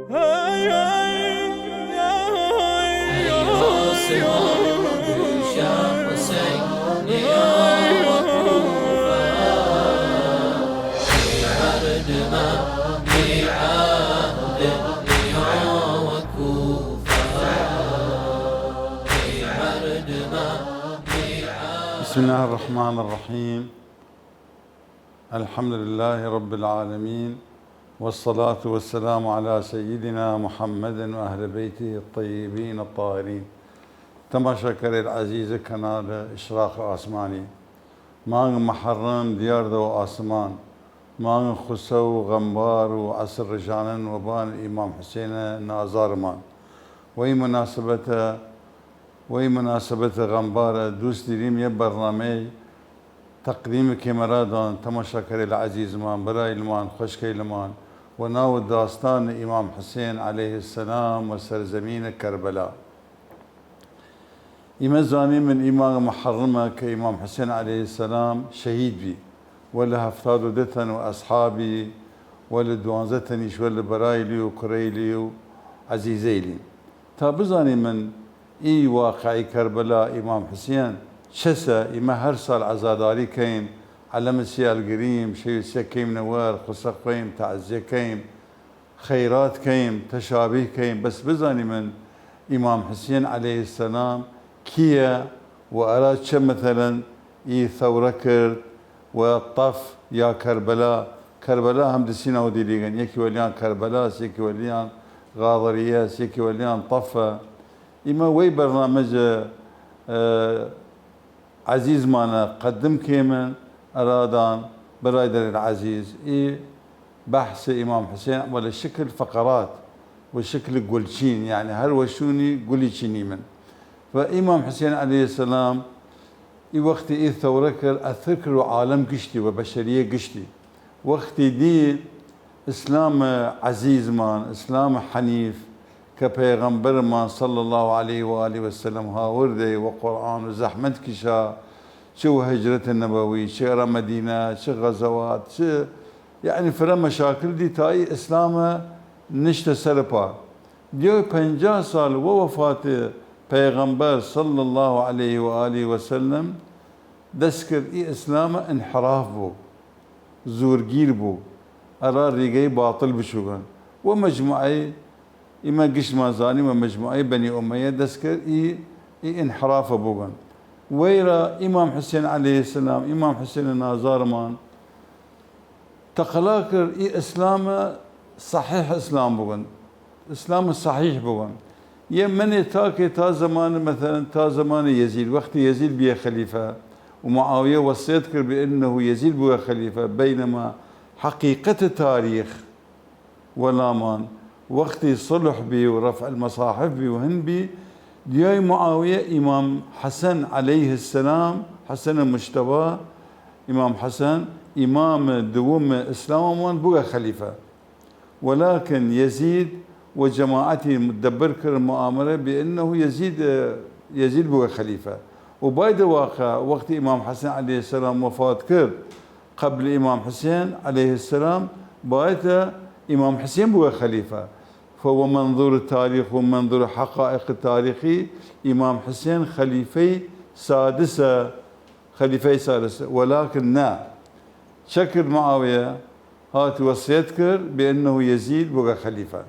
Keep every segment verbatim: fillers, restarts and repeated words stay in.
بسم الله الرحمن الرحيم. الحمد لله رب العالمين، والصلاة والسلام على سيدنا محمد وأهل بيته الطيبين الطاهرين. تماشاکەرەیل عەزیز کەناڵ ئشراق ئاسمانی، مانگ محەڕەم دیاردە وە ئاسمان، مانگ خوسە و غەمبار و عەسر رژانن وەبان ئیمام حسێنە نازارمان. وەی مناسبەتە، وەی مناسبەتە غەمبارە دووس دیریم یە بەرنامەی تەقدیم کەیم ئەرادان تەماشاکەرەیل عەزیزمان، برایلمان، خوەشکەیلمان، وە ناو داستان ئیمام حسێن علیه السلام وە سەرزەمین کەربەلا. ئیمە زانیمن ئی مانگ محەڕەمە کە ئیمام حسێن علیه السلام شەهید بی، وە لە هەفتاد و دە تەن و ئەسحابی، وە لە دوانزە تەنیش وە لە برایلی و کورەیلی و عەزیزەیلی. تا بزانیمن ئی واقعی کەربەلا ئیمام حسێن چەسە، ئیمە هەر ساڵ عەزاداری کەیم، عەلەمە سیال گریم، شەوی سە کەیمنە وەر، خوسە خوەیم، تەعزیە کەیم، خەیرات کەیم، تەشابیه کەیم، بەس بزانیمن ئیمام حسێن علیه السلام کییە و ئەرا چە مەتەلەن ئی ثەورە کرد و تەف یا کەربەلا، کەربەلا هەم دسی ناو دیریگن، یەکی وەلیان کەربەلاس، یەکی وەلیان غاضریەس، یەکی وەلیان تەفە. ئیمە وەی بەرنامەجە، ئە، عەزیزمانە قەدم کەیمن ئەرادان برادەرەیل عەزیز، ئی بەحس ئیمام حسێن وە لە شکل فقرات و شکل گولچین، یعنی هەر وە شوونی گولی چینیمن. و ئیمام حسێن علیه السلام ئی وەختی ئی ثەورە کرد، ئەثر کرد وە عالەم گشتی، وە بەشەریە گشتی. وەختی دی ئسلام عەزیزمان، ئسلام حەنیف کە پەیغەمبەرمان صلی الله علیه و آله و سلم هاوردەی وە قورئان و زەحمەت کیشا، چ وە هجرەت نەبەوی، چ ئەرا مەدینە، چ غەزەوات، چ، یعنی فرە مەشاکل دی تا ئی ئسلامە نشتە سەرپا. دیو پەنجا ساڵ وە وەفات پەیغەمبەر صلی الله علیه و آله و سلم دەس کرد ئی ئسلامە انحراف بوو، زورگیر بوو، ئەرا ریگەی باطل بچووگن. وە مەجموعەی، ئیمە گشتمان زانی، وە مەجموعەی بەنی ئومەیە دەس کرد ئی، ئی انحرافە بووگن. وەیرا ئیمام حسێن علیه السلام، ئیمام حسێن نازارمان، تەقەلا کرد ئی ئسلامە صحیح ئسلام بووگن، ئسلامە صحیح بووگن. یە منێ تا کەی تا زەمانە، مەسەلەن تا زەمانە یەزید، وەختی یەزید بیە خەلیفە و معاویە وەسیەت کرد بە ئنه یەزید بووە خەلیفە، بەینەما حەقیقەت تاریخ وەلامان وەختی صلح بی و رفع المصاحف بی و هن بی، دیای معاویە ئیمام حەسەن علیه السلام، حەسەن مجتبی، ئیمام حەسەن، ئیمام دووم ئسلاممان بووە خەلیفە. وەلاکن یەزید و جەماعەتی مدەبر کرد مؤامرە بە ئنه یەزید، یەزید بووە خەلیفە. و بایدە واقع وەختی ئیمام حەسەن علیه السلام وەفات کرد، قبل ئیمام حسێن علیه السلام، بایدە ئیمام حسێن بووە خەلیفە. فوە منظور تاریخ و منظور حقائق تاریخی، ئیمام حسێن خەلیفەی سادسە، خەلیفەی سادسە. وەلاکن نا، چە کرد معاویە؟ هات وەسیەت کرد بە ئنه یەزید بووە خەلیفە.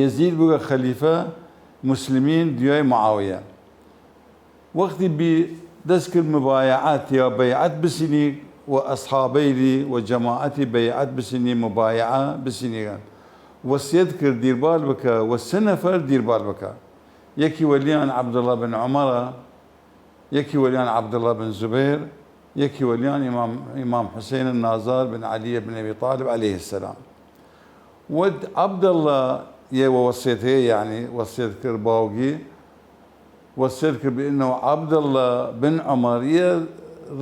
یەزید بووە خەلیفە موسلمین دویای معاویە. وەختی بی دەس کرد مبایعەت یا بەیعەت بسینی و ئەسحابەیلی و جەماعەتی بەیعەت بسینی، مبایعە بسینیگەن. وەسیەت کرد دیربال بکە و سێ نەفەر دیربال بکە. یەکی وەلیان عەبدوڵڵا بن عومەرە، یەکی وەلیان عەبدوڵڵا بن زوبەیر، یەکی وەلیان ئیمام، ئیمام حوسەین نازار بن عەلی بن ئەبی تالیب عەلەیه سەلام. وەت عەبدوڵڵا یە وە وەسیەتەیە، یەعنی وەسیەت کرد باوگی، وەسیەت کرد بە ئنه عەبدوڵڵا بن عومەر یە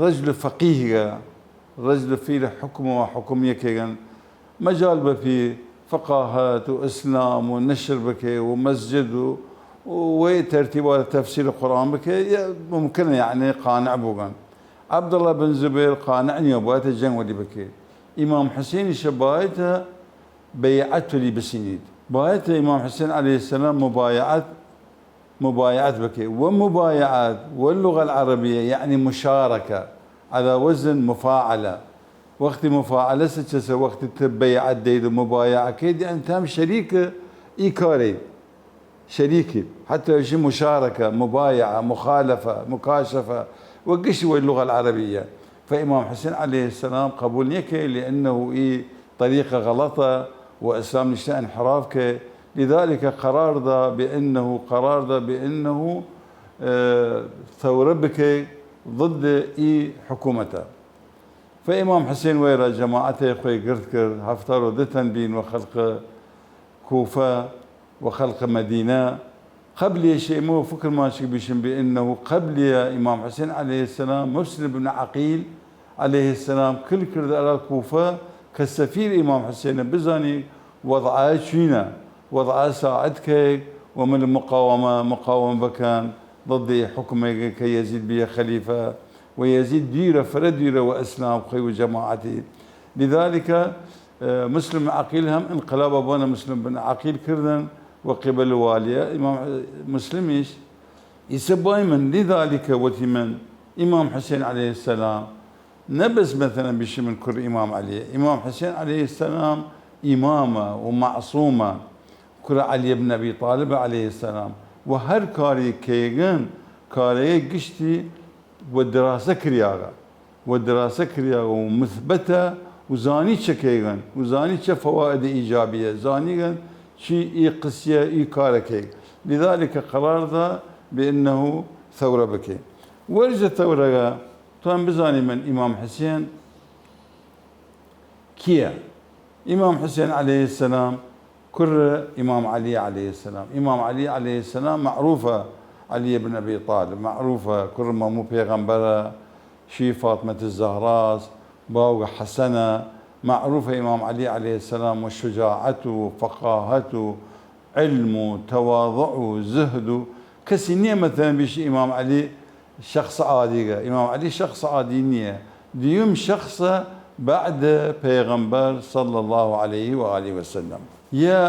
رەجل فەقیهگە، رەجل فیل حوکم و حوکم یەکێگەن، مەجال بەپی فقاهەت و ئسلام و نەشر بکەی و مەسجد و، و وەی تەرتیبا تەفسیر قورئان بکەی، یە ممکنە، یەعنی قانع بووگەن. عەبدوڵڵا بن زوبەیر قانع نیە، بایەتە جەنگ وەلی بکەی. ئیمام حوسەینیشە بایەتە بەیعەت تولی بسینید. بایەتە ئیمام حسێن علیە السلام مبایعەت، مبایعەت بکەی. و مبایعەت و اللغة العربية یەعنی مشارکە على وزن مفاعلة. وەختی مفاعلە سە چەسە؟ وەختی ت بەیعەت دەید و مبایعە کەید، یەعنی تام شەریک ئی کارەید. شەریکید. حتی ئەشی مشارکە، مبایعە، مخالفە، مکاشفە و گشتی وەی لغە العربیە. فە ئیمام حسین علیە السلام قەبول نیەکەی، لأنه ئی طریقە غەڵەتە و ئسلام نیشتە انحراف کەی. لذلك قرار دا بأنه، قرار دا بأنه، اه، ثورە بکەی ضد ئی حکومەتە. فە ئیمام حسین وەیرا جەماعەتەی خوەی گرد کرد، هەفتاد و دە تەن بین وە خەڵق کوفە و خەڵق مەدینە. قبلیە شیمە و فکرمان چگ بیشم بأنه قبلیە ئیمام حسین علیە السلام مسلم بن عقیل علیە السلام کل کرد ئەرا کوفە کە سەفیر ئیمام حسینە، بزانی وەضعە چوینە، وەضعە ساعد کەیگ و مل مقاومە، مقاومە بکەن ضد حکمێگ کە یەزید بیە خەلیفە و یەزید دویرە، فرە دویرە وە ئسلام خوەی و جەماعەتی. لذلك، اه، مسلم عقیل هم انقلاب بۆنە مسلم بن عقیل کردن و قبل والیە. ئیمام مسلمیش ئیسە بای من، لذلك وەتی من، ئیمام حسین علیە السلام نە بەس مەسەلەن بیشی من کور ئیمام عەلیە. ئیمام حسین علیە السلام ئیمامە و معصومە، کورە عەلی بن ئەبی طالب علیە السلام، و هەر کاری کەیگن، کارەیە گشتی و دراسە کریاگە، و دراسە کریاگە و مثبتە و زانی چە کەیگن و زانی چە فوائد ایجابیە، زانیگن چی ئی قسیە ئی کارە کەیگ. لذلك قرار دا بأنه ثورە بکەی. وەرجە ثورەگە توان بزانی من ئیمام حسین کیە؟ ئیمام حسین علیە السلام کور ئیمام عەلی علیە السلام. ئیمام عەلی علیە السلام معروفە، عەلی بن ئەبی طالب معروفە، کور مەمو پێغەمبەرە، شی فاطمەت زەهراس، باوگ حەسەنە. معروفە ئیمام عەلی علیە السلام و شجاعەت و فەقاهەت و علم و تواضع و زهد و کەسی نیە مەسەلەن بیشی ئیمام عەلی شخص عادیگە. ئیمام عەلی شخص عادی نیە. دیوم شخصە بعد پێغەمبەر صلی الله علیه و آله و سلم. یە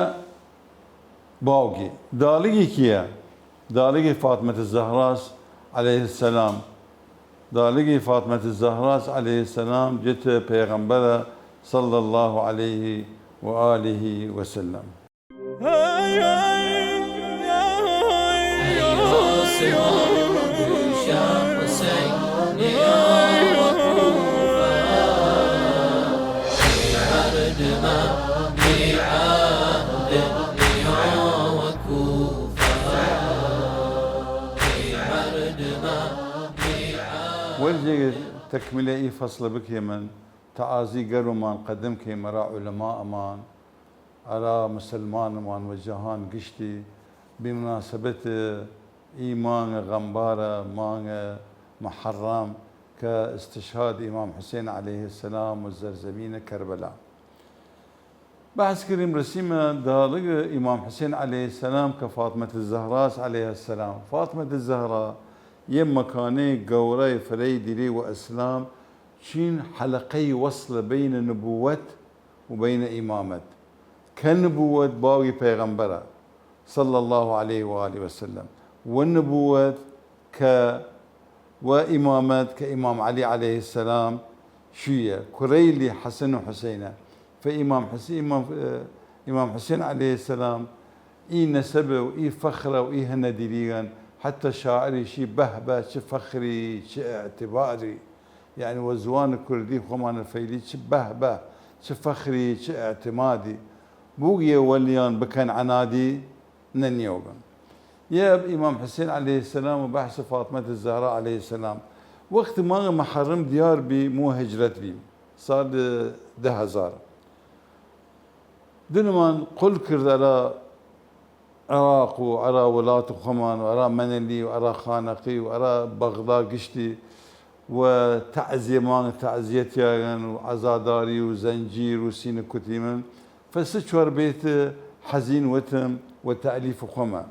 باوگی. داڵگی کیە؟ داڵگی فاطمەت زەهراس علیه السلام. داڵگی فاطمەت زەهراس علیه السلام جت پێغەمبەرە صلی الله علیه و آله و سلم. وەرجە تەکمیلە ئی فەسڵە بکەیمن، تەعازی گەرممان قەدەم کەیمە ئەرا عولەمائەمان، ئەرا مسلمانەمان و جەهان گشتی، بمناسبەت ئی مانگە غەمبارە، مانگە محەڕەم، کە استشهاد ئیمام حسین علیه السلام و زەرزەمینە کەربەلا. بەحس کەریم رەسیمە داڵگ ئیمام حسین علیه السلام کە فاطمەت زەهراس علیه السلام. فاطمەت زەهرا یە مەکانەی گەورای فرەی دیری وە ئسلام، چین حەلەقەی وەسڵە بەینە نبووەت و بەینە ئیمامەت. کە نبووەت باوی پەیغەمبەرە، صلی الله علیه و آله و سلم، و نبووەت کە و ئیمامەت کە ئیمام عەلی علیه السلام شویە، کورەیلی حەسەن و حوسەینە. فە ئیمام حس-، ئیمام، ئیمام حسین علیه السلام ئی نەسەبە و ئی فەخرە و ئی هەنە دیریگەن، حتی شاعریشی بەه بە چ فەخری، چ ئعتباری. یەعنی وە زوان کوردی خوەمانە فەیلی چ بەه بە، چ فەخری، چ ئعتمادی. بوگیە وەلیان بکەن عنادی نەنیەوگن. یە ئیمام حسین علیه السلام و بەحس فاطمەت زەهرا علیه السلام. وەخت مانگ محەڕم دیار بی، مو هجرەت بیم. سال دە هەزار. دنمان قل کرد ئەرا عراق و ئەرا وڵات خوەمان و ئەرا مەنەلی و ئەرا خانەقی و ئەرا بەغدا گشتی و تەعزیە مانگ تەعزیەتیاگەن و عەزاداری و زەنجیر و سینە کوتیمن. فە سە چوار بەیت حەزین وتم و تەئلیف خوەمە.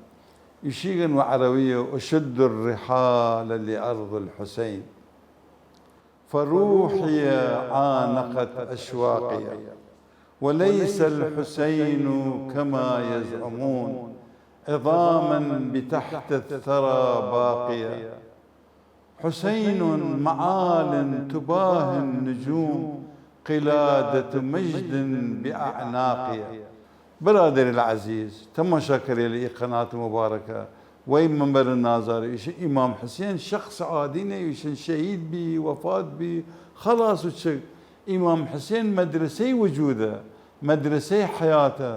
ئیشیگن وە عەرەویە: أشد الرحال لأرض الحسين فروحي عانقت أشواقي. وليس الحسين كما يزعمون عظاما بتحت الثرى باقية. حسين معال تباهي النجوم قلادة مجد بأعناقية. برادر العزيز، تماشاکەرەیل ئی قەنات مبارکە، وەی منبەر نازارە، ئیشن ئیمام حسین شخص عادی نیە، ئیشن شەهید بی، وەفات بی، خەڵاس و چگ. ئیمام حسین مەدرسەی وجودە، مەدرسەی حەیاتە،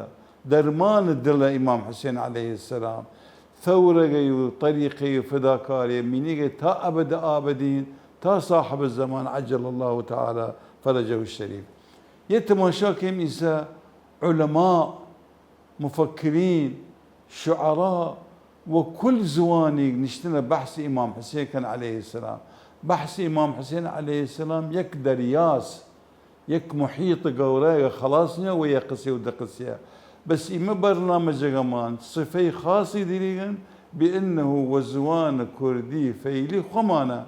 دەرمان دڵە ئیمام حسین علیه السلام. ثورەگەی و طریقەی و فداکاری مینیگەی تا ئەبەد ئابدین، تا صاحب الزمان عجل الله تعالی فرجه الشریف. یە تماشا کەیم ئیسە علما، مفکرین، شعرا و کل زوانیگ نشتنە بەحس ئیمام حسین کەن علیه السلام. بەحس ئیمام حسین علیه السلام یەک دەریاس، یەک محیط گەورایگە، خەڵاس نیە وە یە قسیە و دە قسیە. بەس ئیمە بەرنامەجەگەمان سفەی خاسی دیریگن بئنه وە زوان کوردی فەیلی خوەمانە.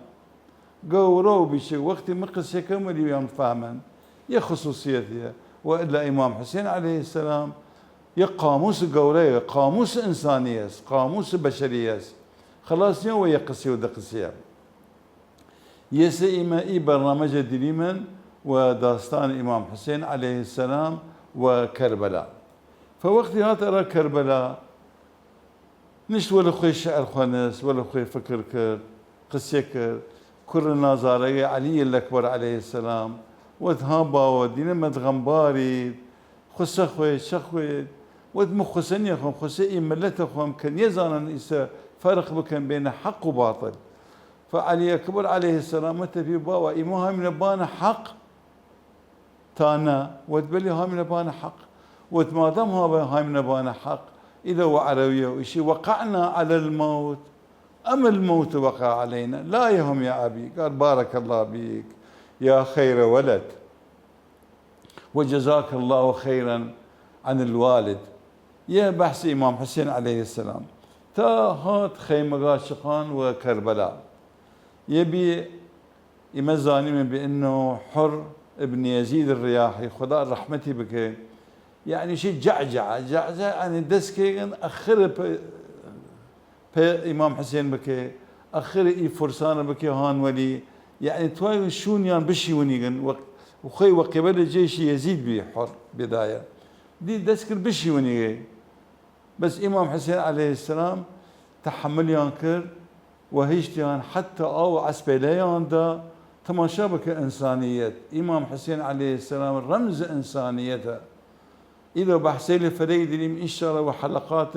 گەورا و بیچگ وەختی من قسیە کەم وەلی ویان فەهمن. یە خصوصیەتیە. و ئللا ئیمام حسین علیه السلام یە قاموس گەورایە، قاموس ئنسانی ئەس، قاموس بەشەری ئەس. خەڵاس نیە وە یە قسیە و دە قسیە. یەسە ئیمە ئی بەرنامەجە دیریمن و داستان ئیمام حسین علیه السلام و کەربەلا. فە وەختی هات ئەرا کەربەلا، نشت وەل خوەی شعر خوەنست، وەل خوەی فکر کرد، قسیە کرد. کوڕ نازارەگەی عەلی الاکبر علیه السلام وەت: ها باوە، دینە مەت غەمبارید، خوسە خوەێ، چە خوەێد؟ وەت: م خوسە نیەخوەم، خوسە ئی ملەتە خوەم کە نیەزانن ئیسە فەرق بکەن بەین حەق و باطل. فە عەلی اکبر علیه السلام وەتە پی: باوە، ئیمە هامینە بانە حەق تا نە؟ وەت: بەلی، هامینە بانە حەق. وەت: مادام هامینە بانە حەق، ئیدە وە عەرەویە و ئیشی: وقعنا على الموت أم الموت وقع علينا؟ لا يهم يا أبي. قال: بارك الله بيك يا خير ولد، وجزاك الله خيرا عن الوالد. یە بەحس ئیمام حسین علیه السلام. تا هات خەیمەگا چقان وە کەربەلا. یە بی ئیمە زانیمن بئنه حر ابن یزید الریاحی، خودا رەحمەتی بکەێ، یەعنی شی جعجعە، جعجعە یەعنی دەس کەیگن ئەخر پە، پە ئیمام حسین بکەێ، ئەخر ئی فرسانە بکەێ هان وەلی، یەعنی توایگن شوونیان بشیونیگن و، و خوەی وە قیبەل جیش یزید بی حر بدایە. دی دەس کرد بشیونیگەی. بەس ئیمام حسین علیه السلام تحملیان کرد و هیشتیان حتی ئاو ئەسپێلەیان دا. تماشا بکە ئنسانیەت. ئیمام حسین علیه السلام رەمز ئنسانیەتە. ئیدە بەحسەیلە فرەی دیریم، انشاءالله وە حلقات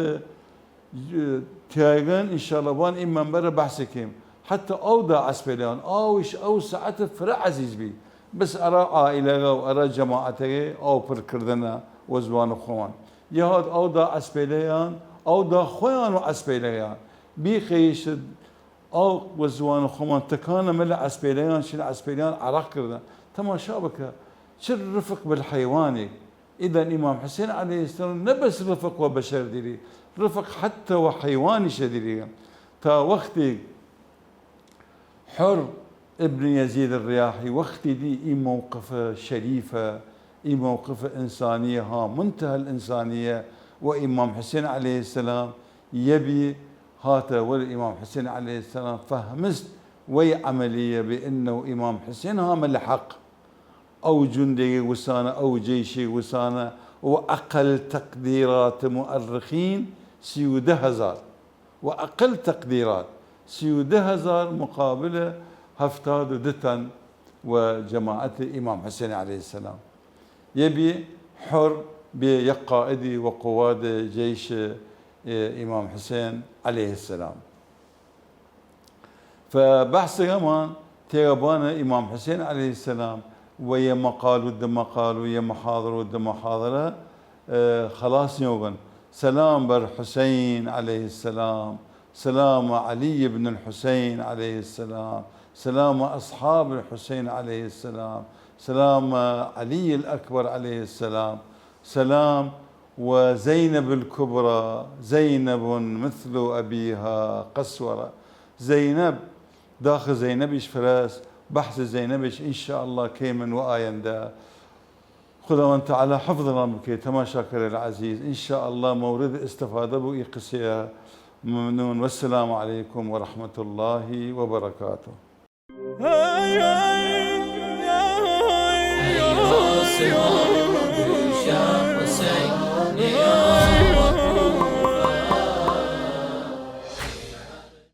تیایگن، انشاءالله وان ئی منبەرە بەحس کەیم. حتی ئاو دا ئەسپێلەیان، ئاویش ئەو ساعەتە فرە عەزیز بی. بەس ئەرا عائلەگە و ئەرا جەماعەتەگە ئاو پر کردنە وە زوان خوەمان. یە هات ئاو دا ئەسپێلەیان، ئاو دا خوەیان و ئەسپێلەیان. بی خەیشت ئاو وە زوان خوەمان تکانە مەلە ئەسپێلەیان، شین ئەسپێلەیان عەرەق کردن. تماشا بکە، چ رفق بل حیوانیگ. ئیدن ئیمام حسین علیه السلام نە بەس رفق وە بەشەر دیری، رفق حتی وە حیوانیشە دیری. تا وەختیگ حر ابن یزید الریاحی وەختی دی ئی موقفە شەریفە، ئی موقفە ئنسانیە ها منتهى الانسانیە، و ئیمام حسین علیه السلام یە بی هاتە وەل ئیمام حسین علیه السلام فەهمست وەی عەمەلیە بئنه ئیمام حسین هامە لە حەق. ئەو جوندێگ وسانە، ئەو جیشێگ وسانە، و ئەقەل تەقدیرات موئرخین سی و دە هەزار. و ئەقەل تەقدیرات سی و دە هەزار مقابلە هەفتاد و دە تەن وە جەماعەت ئیمام حسین علیه السلام. یە بی حر بی یە قائدی و قواد جیش ئیمام حسین علیه السلام. فە بەحسەگەمان تێگە بانە ئیمام حسین علیه السلام و یە مەقال و دە مەقال و یە محاضرە و دە محاضرە، ئە، خەڵاس نیەوگن. سلام بر حسین علیه السلام، سلام علی ابن الحسین علیه السلام، سلام اصحاب الحسین علیه السلام، سلام علی الاکبر علیه السلام، سلام وزینب الکبری، زینب مثل ابیها قسورا. زینب، داخ زینبیش فرەس، بەحس زینبیش انشاءالله کەیمن وە ئایەندە. خوداوند تعالی حفظمان بکەێد. تماشاکەرەیل عزیز، ان شاء الله مورد استفاده بو ئی قسەیە. ممنون. والسلام علیکم و رحمة الله و برکاته.